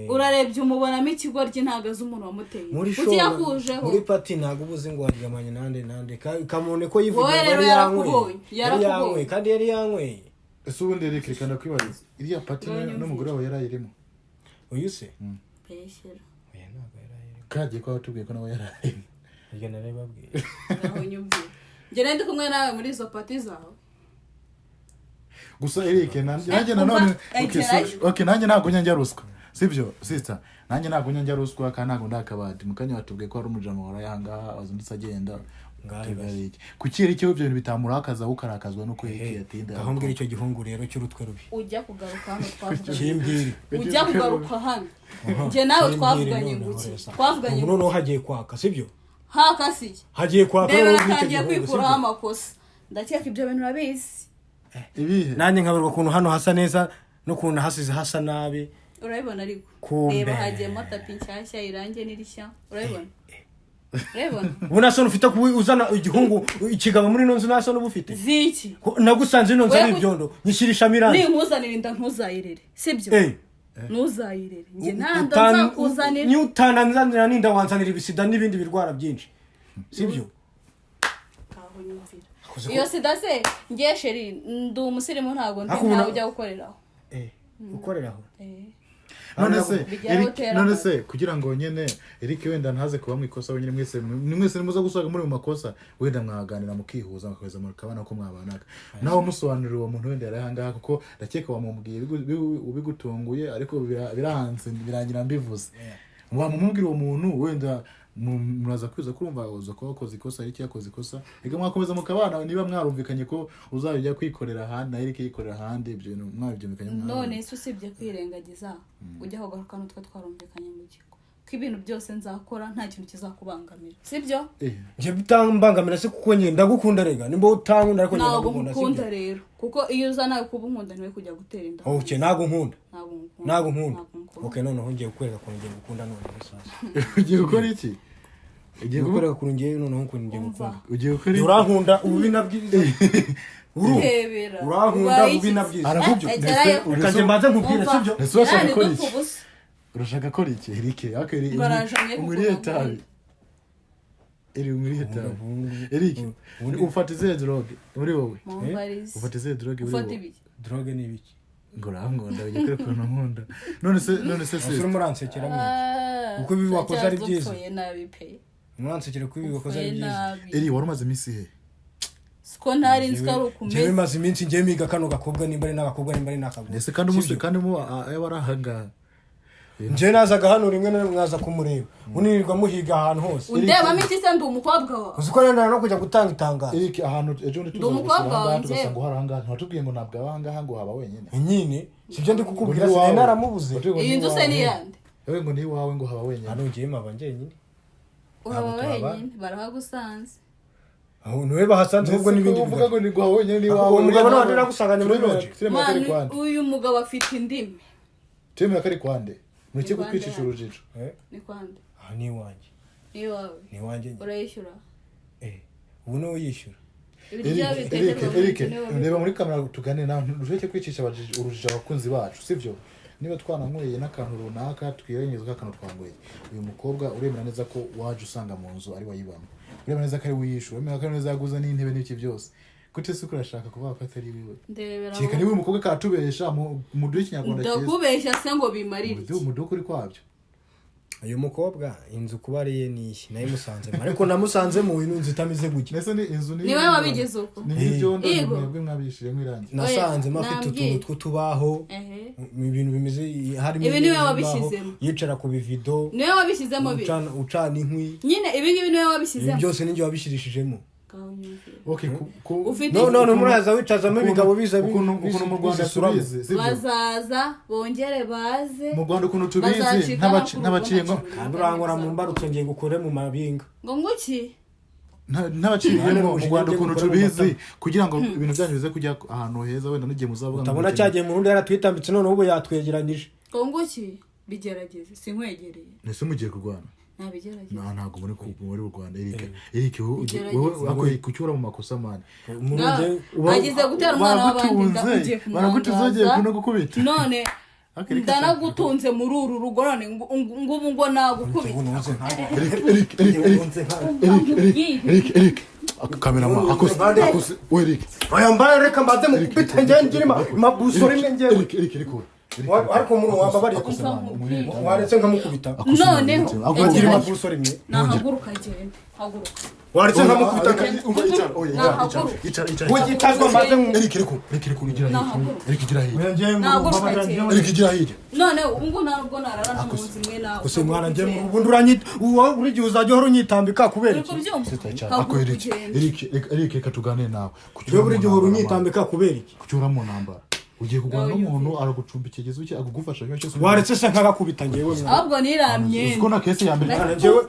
S3: Urarebye umubonamo ikigoryi, ntabwo azi umuntu wamuteye.
S2: Muri
S3: Kuki
S2: show,
S3: yakujeho?
S2: muri party, ntabwo uba uzi ngo waryamanye nande nande. Kamone ko yivuga
S3: Wowe
S2: ngo
S3: rero
S2: yari yanyweye.
S3: yarakubonye,
S2: Yari
S3: yarakubonye.
S2: yanyweye, kandi yari yanyweye.
S1: Ese ubundi Eric, reka ndakwibariza, iriya party n'umugore wawe yari ayirimo?
S2: Uyu se?
S3: Beshyera.
S2: Oya, ntabwo yari ayirimo.
S1: Kagiye ko watubwiye ko nawe yari ayirimo.
S2: Iryo narabibabwiye.
S3: Ngaho nyumvire, njye nari ndi kumwe nawe muri izo party zawe.
S1: Gusa Eric, nanjye nanone
S3: Umva,
S1: okay, okay, nanjye ntabwo njya ruswa, sibyo sister? Nanjye ntabwo njya ruswa, kandi ntabwo ndakabati. Mu kanya watubwiye ko hari umujama waraye ahangaha wazindutse agenda.
S2: Ngaho
S1: Tubwira
S2: ibaze.
S1: Eric. Kuki Eric we ibyo bintu bitamurakaza, ukarakazwa nuko Eric yatinda?
S2: Aho mbwira icyo gihungu rero cy'urutwe rubi.
S3: Ujya kugaruka hano twavuganye.
S2: Kimbwire.
S3: Ujya kugaruka hano, njye nawe twavuganye nguki? Twavuganye.
S2: Ubu noneho hagiye kwaka, sibyo?
S3: Hakasiye.
S2: Hagiye kwaka
S3: Reba,
S2: noneho bw'icyo
S3: natangiye
S2: gihungu,
S3: kwikuraho
S2: sibyo?
S3: amakosa. Ndakeka ibyo bintu urabizi.
S1: Ibihe?
S2: Nanjye nkaberwa ukuntu hano hasa neza n'ukuntu hasize hasa nabi.
S3: Urabibona ariko.
S2: Kumbe.
S3: Reba, hagiyemo tapi nshyashya, irangi ni rishya, urabibona, urabibona.
S2: Ubu nta soni ufite kuba uzana igihungu ikigabo muri ino nzu? Nta soni uba ufite?
S3: Ziki?
S2: Nagusanze ino nzu ari
S3: Oya,
S2: ibyondo, nyishyirishamo irangi.
S3: Ninkuzanira inda ntuzayirere, sibyo?
S2: Eh,
S3: Ntuzayirere, njye nta nda nzakuzanira.
S2: Niyo utananzanira n'inda, wanzanira ibisida n'ibindi birwara byinshi, sibyo?
S3: Ngaho nyumvira.
S2: Akoze ko-
S3: Iyo sida se? Ngiye chéri, ndi umusirimu, ntabwo ndi
S2: Ariko ubu
S3: ntawe ujya gukoreraho.
S2: Eh, ukoreraho.
S3: Eh.
S1: None se
S3: Bijyaho
S1: Eric,
S3: utera
S1: none
S3: amazi.
S1: se kugira ngo nyene Eric wenda ntaze kuba mu ikosa wenyine, mwese ni mwese nimuza gusaga muri mu makosa, wenda mwaganira mukihuza, mukakomeza mukabana ko mwabanaga, nawe musobanurira uwo muntu wenda yari ahangaha, kuko ndakeka wamubwiye ubigutunguye, ariko biranze birangira mbivuze, wamumubwira uwo muntu wenda Muraza kwiza kurumva uza kuba wakoze ikosa, Eric yakoze ikosa, reka mwakomeza mukabana niba mwarumvikanye ko uzajya ujya kwikorera ahandi na Eric yikorera ahandi, ibyo bintu mwabyumvikanye.
S3: None se usibye kwirengagiza, ujya kugaruka n'utwe twarumvikanye mu kigo ko ibintu byose nzakora nta kintu kizakubangamira, sibyo?
S2: Njye bitambangamira se, kuko njye ndagukunda rega, nimba utankunda ariko njye
S3: Ntabwo
S2: ndagukunda,
S3: nkukunda
S2: sibyo?
S3: rero, kuko iyo uza nawe kuba unkunda niwe kujya gutera inda.
S2: Okay, ntabwo nkunda.
S3: Ntabwo nkukunda.
S2: Ntabwo nkunda.
S3: Ntabwo nkukunda.
S2: Okay, noneho ngiye kukwereka ukuntu ngiye gukunda noneho sasa.
S1: Ugiye gukora iki? Ugiye
S2: Ngiye kukwereka ukuntu ngiye noneho ukuntu ngiye
S3: Umva.
S2: gukunda.
S1: Ugiye gukora iki?
S2: Urankunda ububi na bwiza.
S3: Rebera.
S2: Urankunda
S3: Ubaye
S2: bubi
S3: iki?
S2: na bwiza.
S1: Arakubyo.
S3: Eh,
S1: Mbese
S3: egerayo.
S2: Reka njye mbanze nkubwire,
S3: Umva.
S2: sibyo?
S1: Ese urashaka
S3: Yani
S1: gukora
S3: dupfa
S1: iki?
S3: ubusa.
S1: Urashaka gukora iki, Eric? Ariko Eric,
S3: Ngo arajamye
S1: unywiriye
S3: kuko
S1: itabi.
S3: nkunda.
S1: Eric, unywiriye itabi. Eric, ufata izihe drogue muri wowe?
S3: Mumbarize.
S1: Ufata izihe drogue muri
S3: Ufata
S1: wowe?
S3: ibiki?
S2: Drogue ni ibiki?
S1: Ngo urankunda, ugiye kwereka ukuntu nkunda. None se
S2: Ese urimo uransekera mwe?
S3: Ah,
S2: Kuko ibi wakoze ari byiza.
S3: Upfuye nabi pe.
S2: Uransekera kuko ibi wakoze ari
S3: Upfuye
S2: byiza.
S3: nabi.
S1: Eri, wari umaze iminsi he?
S3: Siko ntari nzi ko ari
S2: Njyewe
S3: ukumeze.
S2: maze iminsi ngiye miga kano gakobwa, nimba ari n'agakobwa, nimba ari n'akagore.
S1: Ese kandi umunsi
S2: Sibyo?
S1: kandi mu aba ari ahangaha.
S2: Njyewe nazaga hano rimwe na rimwe nkaza kumureba, unirirwa muhiga ahantu hose.
S3: Undebamo iki se? Ndi umukobwa wawe?
S2: Uzi ko nenda no kujya gutanga itangazo.
S1: Eric, ahantu ejo bundi
S3: Ndi
S1: tuza
S3: umukobwa
S1: gusura ahangaha
S3: wanjye.
S1: tugasanga uhari ahangaha, ntiwatubwiye ngo ntabwo aba ahangaha, ngo haba wenyine?
S2: Nyine sibyo ndi
S1: Ngo
S2: kukubwira,
S1: ni
S2: sinari
S1: iwawe.
S2: naramubuze.
S1: Watubwiye ngo
S3: Iyi
S1: ni
S3: nzu se
S1: iwawe.
S3: ni iyande?
S1: Yewe, ngo ni iwawe, ngo haba wenyine.
S2: Hano ngiye mpaba njyenyine.
S3: Uhaba
S2: Ntabwo tuhabana.
S3: wenyine, barahagusanze.
S2: Aho niwe bahasanze ahubwo
S1: Ese ko
S2: n'ibindi
S1: uvuga ngo
S2: bigari.
S1: ni guha wenyine ni iwawe.
S2: Uwo mugabo ntabwo nagusanganye muri
S1: Turemera-
S2: lodge.
S1: Turemera ko ari
S3: Manu,
S1: kwande.
S3: uyu mugabo afite indimi.
S1: Turemera ko ari kwande. Mureke
S3: Ni kwande
S1: kutwicisha
S3: hano.
S1: urujijo.
S2: Eh,
S3: Ni kwande?
S2: aha ni iwanjye.
S3: Ni iwawe?
S2: Ni iwanjye nyine.
S3: Urayishyura?
S2: Eh, ubu niwe uyishyura.
S3: Ibiryo
S1: Eric, Eric,
S3: bitekerwa
S1: Eric,
S3: mu nzu niwe.
S1: reba muri kamera tugane nawe, ntureke kwicisha urujijo abakunzi bacu, sibyo? Niba twananyweye n'akantu runaka, twirengeje akantu twanyweye. Uyu mukobwa uremera neza ko waje usanga mu nzu ari wayibamo, uremera neza ko ari wiyishyura, uremera ko ari neza yaguze n'intebe n'iki byose, gute se urashaka kuvuga ko atari wiwe?
S3: Ndebera.
S1: Kereka niba uyu mukobwa akatubesha, muduhe ikinyarwanda cyiza.
S3: Ndakubeshya se ngo bimarire iki?
S1: Muduhe ukuri kwabyo.
S2: Uyu mukobwa inzu kuba ari iye niyi nayimusanzemo, ariko namusanzemo ino nzu itameze gutya.
S1: Mbese ni inzu ni
S3: Ni wowe wabigize uko?
S1: Ni nk'ibyondo, ni
S3: Yego.
S1: mwebwe mwabishije nk'irangi.
S2: Nasanzemo afite
S3: Nambwiye.
S2: utuntu tw'utubaho,
S3: Ehe.
S2: ibintu bimeze harimo
S3: Ibi niwe
S2: intebe z'imbaho,
S3: wabishyizemo.
S2: yicara ku bivido.
S3: Niwe wabishyizemo bi
S2: Ucana inkwi.
S3: Nyine ibi ngibi niwe
S2: Ibi
S3: wabishyizemo.
S2: byose ninjye wabishirishijemo.
S3: Ngaho nyumvira.
S1: Okay,
S3: Ufite
S2: No none muraza wicazamo ibigabo biza
S1: ukuntu mu Rwanda
S2: bizisuramo.
S1: tubizi, sibyo?
S3: Bazaza bongere baze.
S1: Mu Rwanda ukuntu tubizi,
S3: Bazacika
S1: n'abaciye ngo
S2: Kandi urankora mu mbarutso, ngiye gukore mu mabinga.
S3: Ngo nguki?
S1: N'abaciyemo mu Rwanda ukuntu
S2: Gukora mu
S1: tubizi, kugira ngo ibintu byanyu bize kujya ahantu heza, wenda n'igihe muzavuga ngo
S2: Utabona cyagiye mu rundi yaratwitambitse, noneho ubu yatwegeranyije.
S3: Ngo nguki? Bigerageze, sinkwegereye.
S1: Ese mugiye kurwana?
S3: Nabigerageze.
S1: Ntabwo muri muri u Rwanda, Eric, Eric, wowe
S3: Bigerageze.
S1: wowe akwiye kucyura mu makosa, man.
S2: Mu rundi
S3: Agize gutera umwana w'abandi inda, ugiye
S1: Baragutunze, ugiye
S3: kumwangaza
S1: no gukubita.
S3: None
S1: Okay, reka
S3: ndanagutunze muri uru rugo, none ngubu ngo nagukubita.
S2: nunze nkawe.
S1: Eric, Eric, Eric, Eric,
S2: Nunze nkawe.
S1: Eric, Eric, Eric, Eric, kamerama akose akose, we Eric.
S2: Oya, mbaye reka mbanze mukubite, njye ngire mabuso rimwe njyewe.
S1: Eric, Eric, Eric, Eric.
S2: Ariko umuntu wambabariye.
S1: Akose, man, umurebe.
S2: Waretse nkamukubita.
S3: Noneho
S2: Ngira mabuso rimwe.
S3: Nahaguruka agende, haguruka.
S2: Waretse nkamukubita.
S1: Umva, icara, oya, icara, icara, icara, icara.
S2: Wigitazwa mbanze
S1: Eric, Eric, Eric, Eric, igira hirya. Eric, igira hirya.
S3: Nahaguruka agende.
S1: Eric, igira hirya.
S3: None ubu ngubu nta nubwo narara no mu nzu imwe nawe.
S2: Gusa mwana njye ubundi uranyita uwo, buri gihe uzajya uhora unyitambika kubera
S3: Uri
S2: iki?
S3: kubyumva?
S1: Sister, icara. Ako
S3: Haguruka
S1: Eric,
S3: ugende.
S1: Eric, Eric, Eric, reka tuganire nawe.
S2: Njyewe buri gihe uhora unyitambika kubera iki?
S1: Kucyura mu ntambara. Ugiye kurwana n'umuntu aragucumbikira, igeze uki agugufasha cyose.
S2: Waretse se nkagakubita njyewe mwana?
S3: Ahubwo niramye.
S1: Uzi ko na case ya mbere
S2: Mwana njyewe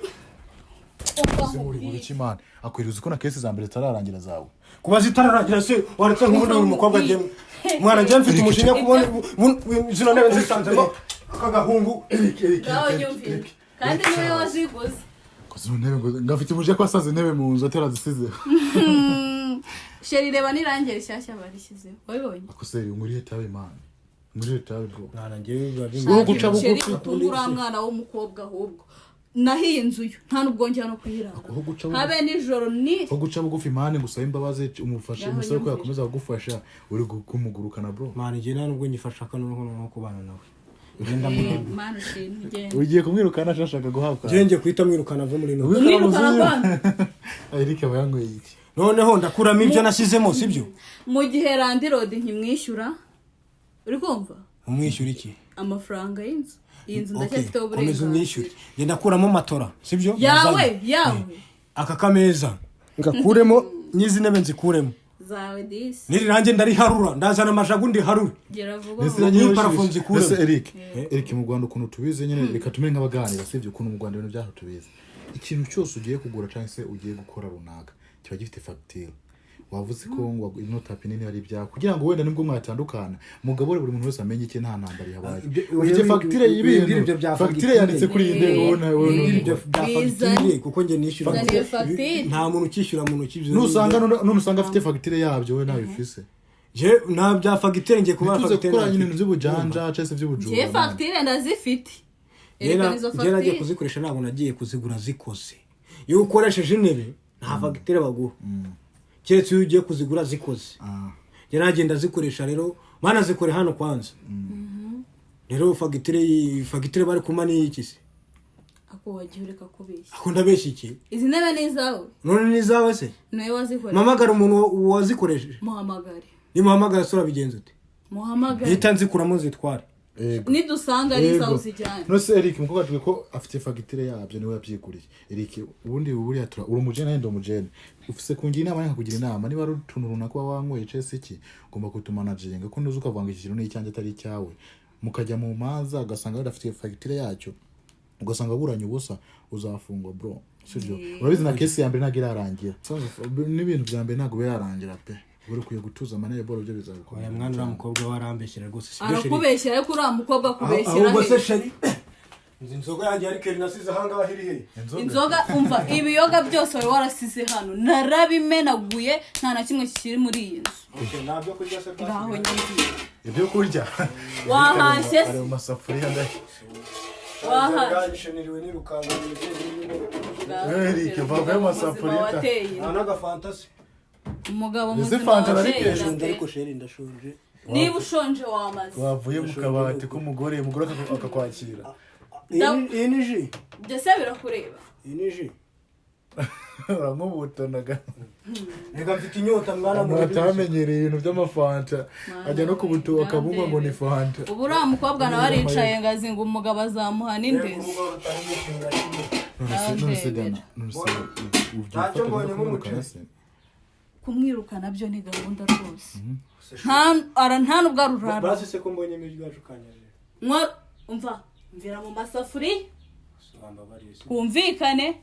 S3: Umva
S1: uri
S3: nkubwire.
S1: Imana akwiriye, uzi ko na case za mbere zitararangira zawe.
S2: Kuba zitararangira se, waretse nk'ubundi uyu mukobwa njye mwana njyewe mfite umujinya kubona zino ntebe nzisanzemo aka gahungu.
S1: Eric, Eric,
S3: Ngaho
S1: Eric,
S3: nyumvira.
S1: Eric.
S3: Kandi niwe waziguze.
S1: Ko zino ntebe ngo ngafite umujinya ko wasaze intebe mu nzu atarazisize.
S3: Chéri, reba n'irangi rishyashya barishyizeho, wabibonye?
S1: Akose nguriye tabe, man. Nguriye tabe bro.
S2: Mwana njyewe biba bimeze.
S1: Wowe guca
S3: Chéri,
S1: bugufi.
S3: utunge uriya mwana w'umukobwa, ahubwo naho iyi nzu yo nta n'ubwo njya no kuyirara
S1: Aho guca bugufi.
S3: habe nijoro ni
S1: Aho guca bugufi, man, gusaba imbabazi umufashe
S3: Ngaho
S1: umusore ko
S3: nyumvira.
S1: yakomeza kugufasha, uri kumugurukana, bro.
S2: Mwana njye nta nubwo nyifasha kano no kubana nawe. Ngenda murambi.
S3: Mana ushimwe, genda.
S1: Ugiye kumwirukana, ashaka guhabwa.
S2: Njye ngiye guhita mwirukana ave muri ino.
S3: Umwirukana kwanga.
S1: Eric aba yanyweye iki?
S2: Noneho ndakuramo ibyo nashyizemo, sibyo?
S3: Mu gihe landlord nkimwishyura, uri kumva?
S2: Umwishyura iki?
S3: Amafaranga y'inzu. Iyi nzu
S2: Okay,
S3: ndacyafiteho
S2: komeza
S3: uburenganzira.
S2: umwishyure. Genda akuramo matora, sibyo?
S3: Yawe,
S2: Nazanye.
S3: yawe.
S2: Aka kameza ngakuremo, n'izi ntebe nzikuremo.
S3: Zawe disi.
S2: N'iri range ndariharura, ndazana amajagu ndiharure.
S3: Gera vuba.
S1: Ndetse
S3: Vuba.
S1: nanjye
S2: N'iyi parafo nzikuremo.
S1: Ese Eric, Eric, mu Rwanda ukuntu tubizi nyine, reka tumere nk'abaganira, sibyo? Ukuntu mu Rwanda ibintu byaho tubizi, ikintu cyose ugiye kugura cyangwa se ugiye gukora runaka kiba gifite fagitire. Wavuze ko ngo ino tapi nini hari ibyawe, kugira ngo wenda nibwo mwatandukana mugabure, buri muntu wese amenye iki, nta ntambara ihabaye. Ufite fagitire
S2: Ibyo
S1: y'ibintu,
S2: bya
S1: fagitire yanditse kuri iyi ntebe, wowe wowe
S2: Ibyo bya
S3: Bizane.
S2: fagitire, kuko njye nishyura.
S3: Bizane iyo fagitire.
S2: Nta muntu ukishyura mu ntoki ibyo.
S1: Nusanga none usanga afite fagitire yabyo, wowe ntayo ufise.
S2: Je nta bya fagitire, ngiye kuba
S1: Ntituze
S2: fagitire.
S1: gukora nyine ibintu by'ubujanja cyangwa se by'ubujura.
S3: Ngiye fagitire ndazifite. Erekana izo
S2: Njye nagiye
S3: fagitire.
S2: kuzikoresha, ntabwo nagiye kuzigura zikoze. Iyo ukoresheje intebe nta fagitire baguha, keretse iyo ugiye kuzigura zikoze. Njye nagenda zikoresha rero, banazikore hano kwanza. Rero fagitire bari kuma ni iki se?
S3: Ako wagiye ureka kubeshya.
S2: Ako ndabeshya iki?
S3: Izi ntebe ni izawe.
S2: None ni izawe se?
S3: Niwe wazikoreye.
S2: Mpamagara umuntu wazikoresheje.
S3: Muhamagare.
S2: Nimuhamagara se urabigenza ute?
S3: Muhamagare.
S2: Hita nzikuramo zitware.
S1: Yego.
S3: Nidusanga ari izawe,
S1: Yego.
S3: uzijyane.
S1: None se Eric, umukobwa atubwiye ko afite fagitire yabyo, niwe yabyiguriye. Eric, ubundi buriya tura uri umujene, nanjye ndi umujene, ufise kungira inama nanjye nkakugira inama. Niba ari utuntu runaka uba wanyweye cyangwa se iki, ugomba kutumanaginga, ko nuza ukavanga iki kintu n'icyanjye atari icyawe, mukajya mu manza, ugasanga badafite fagitire yacyo, ugasanga aburanye ubusa, uzafungwa bro, sibyo? Urabizi na case ya mbere ntabwo irarangira. N'ibintu bya mbere ntabwo birarangira pe. Uri ukwiye gutuza amanere boro, byo bizagukomera.
S2: Oya mwana, uriya mukobwa warambeshyera rwose, sibyo chéri?
S3: Arakubeshyera, ariko uriya mukobwa akubeshyera
S2: Ahubwo se
S3: he?
S2: Chéri, nzi inzoga yanjye ya liqueur nasize ahangaha iri he?
S3: Inzoga, umva, ibiyoga byose wari warasize hano narabimenaguye, nta na kimwe kikiri muri iyi nzu.
S2: Okay, nta byo kurya se basi?
S3: Ngaho nyibwira.
S1: Ibyo kurya
S3: Wahashye se?
S1: Ari mu masafuriya ndahe.
S3: Wahashye?
S2: Niriwe nirukanka
S1: Eric, va mu masafuriya.
S3: Wateye
S2: nta n'agafanta se?
S3: Umugabo
S1: Ese
S3: muzima
S1: Fanta
S3: wateye
S1: ararikesha?
S3: inda
S2: Ndashonje
S3: pe.
S2: ariko chéri, ndashonje.
S3: Niba ushonje wamaze.
S1: Wavuye mu kabati k'umugore, umugore akakwakira.
S2: Iyi ni jus.
S3: Byose birakureba.
S2: Iyi ni jus.
S1: Uramubutonaga.
S2: Reka, mfite inyota mwana.
S1: Abantu batamenyereye ibintu by'amafanta, ajya no kubutu akabunywa ngo ni fanta.
S3: Ubu uriya mukobwa nawe aricaye ngo azi ngo umugabo azamuha n'indezi.
S1: None se Dana, none se
S2: Ntacyo mbonye
S1: ubyifata kumwirukana se?
S3: Kumwirukana byo ni gahunda rwose. Nta nubwo arurara.
S2: Basi se ko mbonyemo ijwi ukanyaje?
S3: Umva, mvira mu masafuriya.
S2: Wambabariye se?
S3: Twumvikane.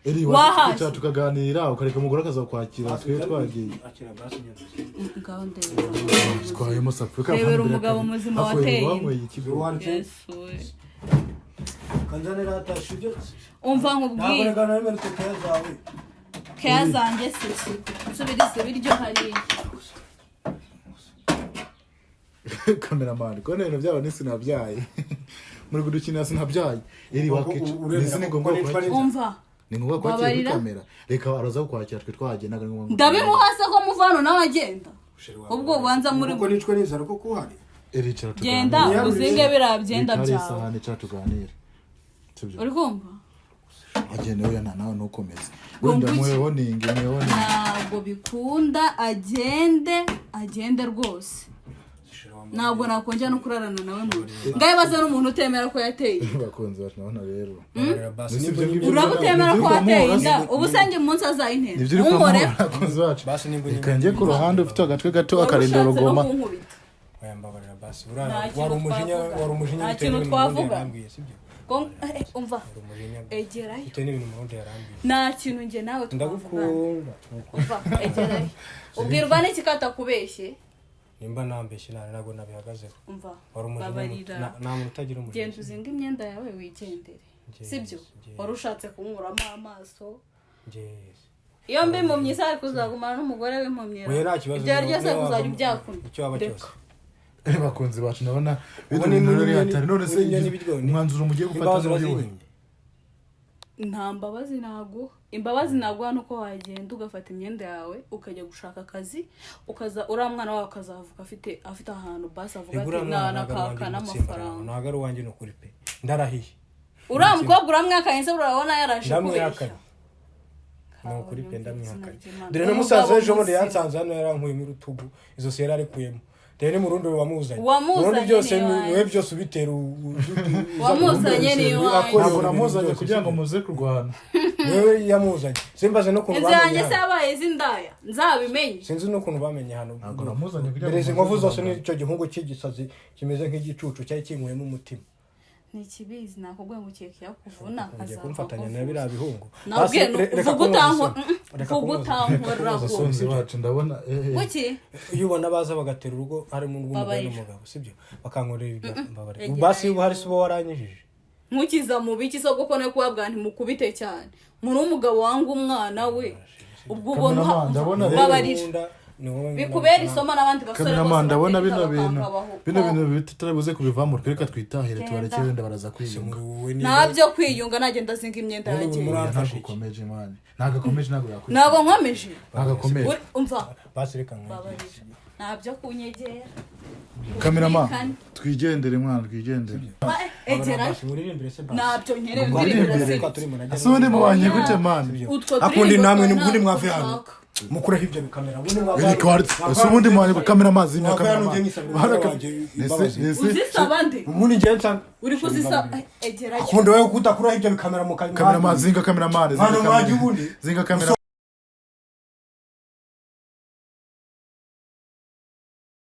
S1: Eri,
S3: Wahashye.
S1: wakicara tukaganira, ukareka umugore akazakwakira twe twagiye.
S2: Akira basi nyanduze.
S3: Ngaho ndebera.
S1: Twayemo safuriya.
S3: Rebera umugabo muzima wateye inda.
S1: Wanyweye ikigo.
S2: Warutse.
S3: Yesu we.
S2: Kanzanira atashe ibyo.
S3: Umva
S2: Ntabwo
S3: nkubwire.
S2: reka na rimwe keya zawe.
S3: Keya zanjye se? Nsubirize ibiryo hariya.
S1: Kameramani, kubona ibintu byabo ni sinabyaye, muri kudukinira sinabyaye. Eri, wakica
S2: Uremera
S1: ndetse ni ngombwa
S2: ko nicwa
S1: kwakira.
S3: Umva.
S1: Ni ngombwa kwakira kuri
S3: Babarira.
S1: kamera. Reka araza kukwakira, twe twagenda, ni ngombwa.
S3: Ndabimuha se ko muvano nawe agenda? Ubwo ubanza muri
S2: Kuko nicwe n'inzara kuko uhari.
S1: Eri, icara tuganire.
S3: Genda uzinge biriya byenda
S1: Wicara
S3: byawe.
S1: isahani, icara tuganire, sibyo?
S3: Uri kumva?
S1: Agenda oya, nawe ntukomeze.
S3: Ngo
S1: Wenda
S3: nguki?
S1: muhe warning, muhe warning.
S3: Ntabwo bikunda, agende, agende rwose. Ntabwo nakongera no kurarana nawe mu ngaho. N'umuntu utemera ko yateye inda.
S1: Bakunzi bacu, nabona rero
S2: Babarira basi.
S1: Mbese
S2: Nimba
S1: ibyo ngibyo
S3: Uraba utemera ko
S1: nibyo uri
S3: wateye
S1: kumuhora
S3: inda
S1: se?
S3: Ubu se njye umunsi azayintera
S1: Nibyo uri
S3: unkoreho.
S1: kumuhora, bakunzi bacu.
S2: Basi nimba
S1: Reka njye ku ruhande, ufite agatwe gato
S3: Wari
S1: akarinda
S3: ushatse no
S1: urugoma.
S3: kunkubita.
S2: Oya, mbabarira basi.
S3: Nta
S2: Uriya
S3: kintu
S2: wari umujinya,
S3: twavuga.
S2: wari umujinya
S3: Nta
S2: bitewe
S3: kintu
S2: n'ibintu Murundi
S3: twavuga.
S2: yarambwiye, sibyo?
S3: Umva,
S2: Wari umujinya
S3: egerayo.
S2: bitewe n'ibintu Murundi yarambwiye.
S3: Nta kintu njye nawe twavugana.
S2: Ndagukunda.
S3: Umva, egerayo. Ubwirwa n'iki ko atakubeshye?
S2: Nimba nambeshye ntabwo nabihagazeho.
S3: Umva,
S2: Wari umujinya
S3: babarira.
S2: nta muntu utagira umujinya.
S3: Genda uzinge imyenda yawe wigendere. Sibyo?
S2: Ngiye.
S3: Wari ushatse kunkuramo amaso.
S2: Ngiye.
S3: Iyo mbi impumyi se ari kuzagumana n'umugore w'impumyi?
S2: Oya, nta kibazo.
S3: Ibyo ari byose
S2: niba
S3: kuzajya
S2: wavamo-
S3: ubyakuna.
S2: Icyo waba
S3: Reka.
S2: cyose.
S1: Bakunzi bacu, ndabona
S2: Ubu
S1: bino
S2: ni
S1: bintu rero
S2: ni-
S1: hatari. None se
S2: ni- n'ibiryo,
S1: umwanzuro mugiye gufata
S2: Imbabazi
S1: ni uwuhe?
S2: urazinyimye.
S3: Nta mbabazi naguha. Imbabazi naguha nuko wagenda ugafata imyenda yawe ukajya gushaka akazi, ukaza uriya mwana wawe akazavuka afite ahantu basi avuga
S2: Rega
S3: ati
S2: uriya mwana
S3: nana
S2: ntabwo ari
S3: kaka
S2: uwanjye, n'umutsimbaraho.
S3: n'amafaranga.
S2: Ntabwo ari uwanjye, ni ukuri pe, ndarahiye.
S3: Uriya mukobwa uramwakanye se? Urabona yaraje kubeshya.
S2: Ndamwihakanye, ni ukuri pe, ndamwihakanye.
S3: Izina ry'Imana.
S2: Dore na musaza
S3: Umugabo
S2: ejo bundi
S3: muzima.
S2: yansanze hano, yarankuyemo urutugu, izosi yari arikuyemo. Dore ni Murundi wamuzanye.
S3: Uwamuzanye
S2: Murundi byose
S3: ni iwanjye.
S2: niwe byose ubitera
S3: Uwamuzanye ni iwanjye.
S2: Akora
S1: Ntabwo
S2: ibintu
S1: namuzanye
S2: byose,
S1: kugira ngo
S2: sibyo?
S1: muze kurwana.
S2: Niwe yamuzanye, simbaze n'ukuntu
S3: Inzu yanjye
S2: bamenye
S3: se
S2: hano.
S3: yabaye iz'indaya, nzabimenye.
S2: Sinzi n'ukuntu bamenye hano.
S1: Ntabwo namuzanye kugira ngo
S2: Mbere izi
S1: muze
S2: nkovu zose
S1: kurwana.
S2: n'icyo gihungu cy'igisazi kimeze nk'igicucu cyari kinkuyemo umutima.
S3: Ntikibizi, nakubwiye ngo ugiye kuyakuvuna.
S2: Ugiye kumfatanya na biriya bihungu.
S3: Nabwiye
S2: Basi, reka
S3: vuga
S2: kumwoza
S3: utanko
S2: isoni. Reka
S3: vuga
S2: kumwoza.
S3: utankorera ko.
S1: Abakunzi bacu, ndabona
S3: Kuki?
S2: Iyo ubona baza bagatera urugo harimo urw'umugore
S3: Mbabarira.
S2: n'umugabo, sibyo, bakankorera ibyo, mbabarira.
S3: Egera.
S2: Basi ubu hari se uba waranyijije.
S3: Nkukiza mu biki se? Kuko no kubabwira ntimukubite cyane umuntu w'umugabo wanga umwana we, ubwo ubona
S1: Cameraman, ndabona rero-
S3: mbabarira.
S2: Nkunda, ni wowe nkunda.
S3: Bikubera isomo n'abandi basore bose
S1: Cameraman, ndabona
S3: batereta
S1: bino bintu
S3: bakankabaho.
S1: bino bintu tutari kubivamo. Reka twitahire,
S3: Genda.
S1: tubarekere, wenda baraza kwiyunga.
S2: Wowe niba-
S3: Ntabyo kwiyunga, nagenda azinga imyenda
S2: Wowe
S3: yagiye.
S2: muramfasha
S1: Ntabwo
S2: iki?
S1: ukomeje, man, ntabwo akomeje, ntabwo yakwiye.
S3: Ntabwo nkomeje.
S1: Ntabwo akomeje.
S3: Umva.
S2: Basi reka nkwegere.
S3: Mbabarira, ntabyo kunyegera.
S1: Cameraman,
S3: Twikane.
S1: twigendere mwana, twigendere.
S3: Egera.
S2: Basi muririmbire se basi.
S3: Ntabyo nkereye.
S1: Muririmbire.
S3: Ndirimbo.
S2: Reka turi munajya.
S1: Ese ubundi mubanye gute, man?
S3: Utwo
S2: Akundi
S3: turirimbo
S2: namwe
S3: twawe
S2: ubundi
S3: ntabwo
S2: mwave hano.
S3: ushaka.
S2: Mukureho ibyo bikamera. Ubundi mwave
S1: Erika,
S2: hano.
S1: ese ubundi mubanye? Cameraman, zimya.
S2: Mwave hano
S1: Cameraman.
S2: ujye nkisabira umugore wanjye imbabazi.
S3: Uzisaba nde?
S2: Ubundi njye nsanga.
S3: Uri kuzisaba? Egerayo.
S2: Akunda wowe kudakuraho ibyo bikamera mu kanwa.
S1: Cameraman, zinga, cameraman, zinga.
S2: Hano mwajya ubundi.
S1: Zinga, cameraman.